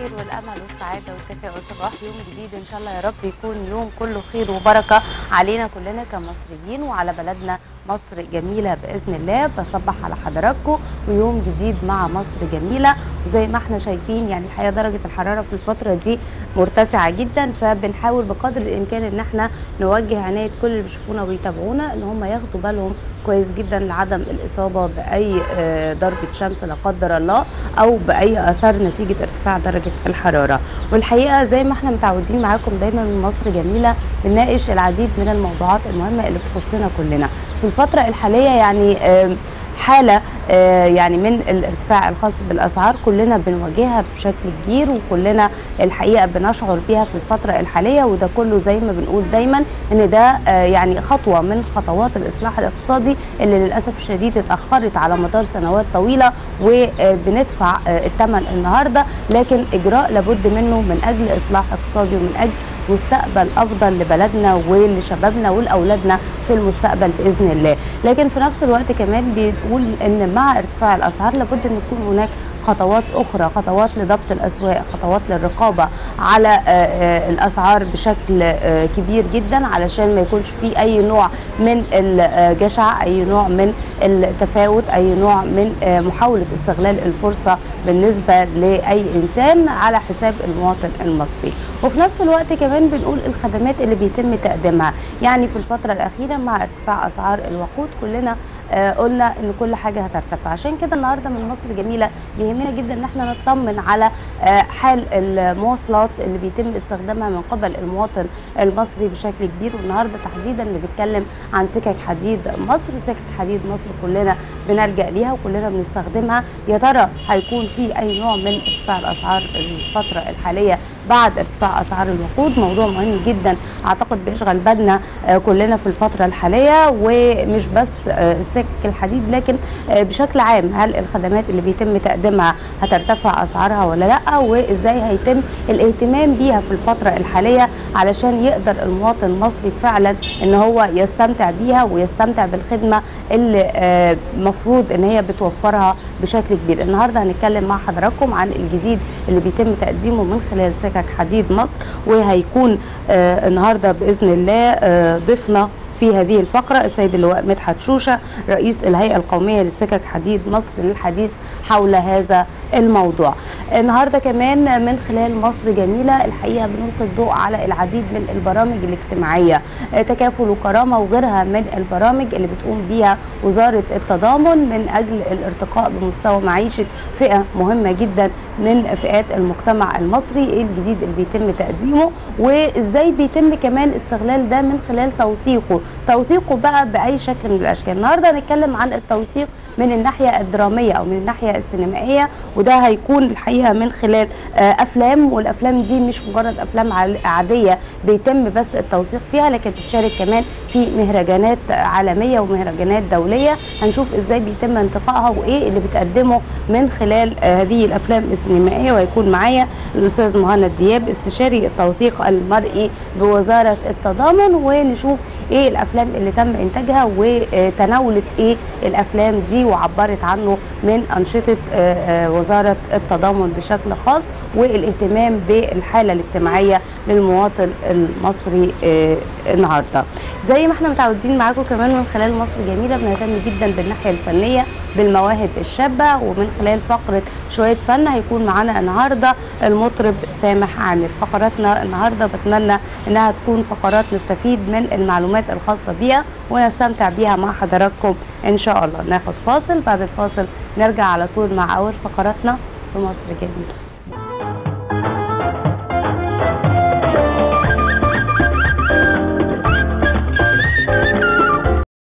الخير والامل والسعادة والتفاؤل. صباح يوم جديد ان شاء الله يا رب يكون يوم كله خير وبركة علينا كلنا كمصريين وعلى بلدنا مصر جميلة باذن الله. بصبح على حضراتكم ويوم جديد مع مصر جميلة. وزي ما احنا شايفين يعني الحقيقة درجه الحرارة في الفترة دي مرتفعة جدا، فبنحاول بقدر الامكان ان احنا نوجه عناية كل اللي بيشوفونا ويتابعونا ان هم ياخدوا بالهم كويس جدا لعدم الاصابة باي ضربه شمس لا قدر الله او باي اثار نتيجة ارتفاع درجه الحرارة. والحقيقة زي ما احنا متعودين معاكم دايما من مصر جميلة بنناقش العديد من الموضوعات المهمة اللي بتخصنا كلنا في الفترة الحالية. يعني حاله يعني من الارتفاع الخاص بالاسعار كلنا بنواجهها بشكل كبير، وكلنا الحقيقة بنشعر بيها في الفترة الحالية، وده كله زي ما بنقول دايما ان ده يعني خطوة من خطوات الاصلاح الاقتصادي اللي للاسف الشديد اتاخرت على مدار سنوات طويلة وبندفع الثمن النهارده، لكن اجراء لابد منه من اجل اصلاح اقتصادي ومن اجل مستقبل افضل لبلدنا ولشبابنا ولاولادنا في المستقبل باذن الله. لكن في نفس الوقت كمان بنقول ان مع ارتفاع الاسعار لابد ان يكون هناك خطوات اخرى، خطوات لضبط الاسواق، خطوات للرقابة على الاسعار بشكل كبير جدا علشان ما يكونش في اي نوع من الجشع، اي نوع من التفاوت، اي نوع من محاولة استغلال الفرصة بالنسبة لاي انسان على حساب المواطن المصري. وفي نفس الوقت كمان بنقول الخدمات اللي بيتم تقديمها، يعني في الفترة الاخيرة مع ارتفاع اسعار الوقود كلنا قلنا ان كل حاجة هترتفع. عشان كده النهارده من مصر جميلة بيهمنا جدا ان احنا نطمن على حال المواصلات اللي بيتم استخدامها من قبل المواطن المصري بشكل كبير. والنهارده تحديدا بنتكلم عن سكك حديد مصر. سكك حديد مصر كلنا بنلجأ ليها وكلنا بنستخدمها. يا ترى هيكون في اي نوع من ارتفاع الاسعار الفترة الحالية بعد ارتفاع اسعار الوقود؟ موضوع مهم جدا اعتقد بيشغل بالنا كلنا في الفترة الحالية، ومش بس السكك الحديد لكن بشكل عام هل الخدمات اللي بيتم تقديمها هترتفع اسعارها ولا لا، وازاي هيتم الاهتمام بيها في الفترة الحالية علشان يقدر المواطن المصري فعلا ان هو يستمتع بيها ويستمتع بالخدمة اللي المفروض ان هي بتوفرها بشكل كبير. النهارده هنتكلم مع حضراتكم عن الجديد اللي بيتم تقديمه من خلال سكك حديد مصر، وهيكون النهارده باذن الله ضيفنا في هذه الفقرة السيد اللواء مدحت شوشة رئيس الهيئة القومية لسكك حديد مصر للحديث حول هذا الموضوع. النهاردة كمان من خلال مصر جميلة الحقيقة بنلقي الضوء على العديد من البرامج الاجتماعية، تكافل وكرامة وغيرها من البرامج اللي بتقوم بيها وزارة التضامن من أجل الارتقاء بمستوى معيشة فئة مهمة جدا من فئات المجتمع المصري. ايه الجديد اللي بيتم تقديمه وازاي بيتم كمان استغلال ده من خلال توثيقه بقى بأي شكل من الأشكال. النهارده هنتكلم عن التوثيق من الناحية الدرامية أو من الناحية السينمائية، وده هيكون الحقيقة من خلال أفلام، والأفلام دي مش مجرد أفلام عادية بيتم بس التوثيق فيها، لكن بتشارك كمان في مهرجانات عالمية ومهرجانات دولية. هنشوف إزاي بيتم انتقائها وإيه اللي بتقدمه من خلال هذه الأفلام السينمائية. وهيكون معايا الأستاذ مهند دياب استشاري التوثيق المرئي بوزارة التضامن، ونشوف إيه الأفلام اللي تم إنتاجها وتناولت إيه الأفلام دي وعبرت عنه من أنشطة وزارة التضامن بشكل خاص والاهتمام بالحالة الاجتماعية للمواطن المصري النهارده. زي ما احنا متعودين معاكم كمان من خلال مصر جميلة بنهتم جدا بالناحية الفنية بالمواهب الشابة، ومن خلال فقرة شوية فن هيكون معانا النهارده المطرب سامح عامر. فقراتنا النهارده بتمنى انها تكون فقرات نستفيد من المعلومات الخاصة بيها ونستمتع بيها مع حضراتكم ان شاء الله. ناخد فاصل، بعد الفاصل نرجع على طول مع اول فقراتنا في مصر جميلة.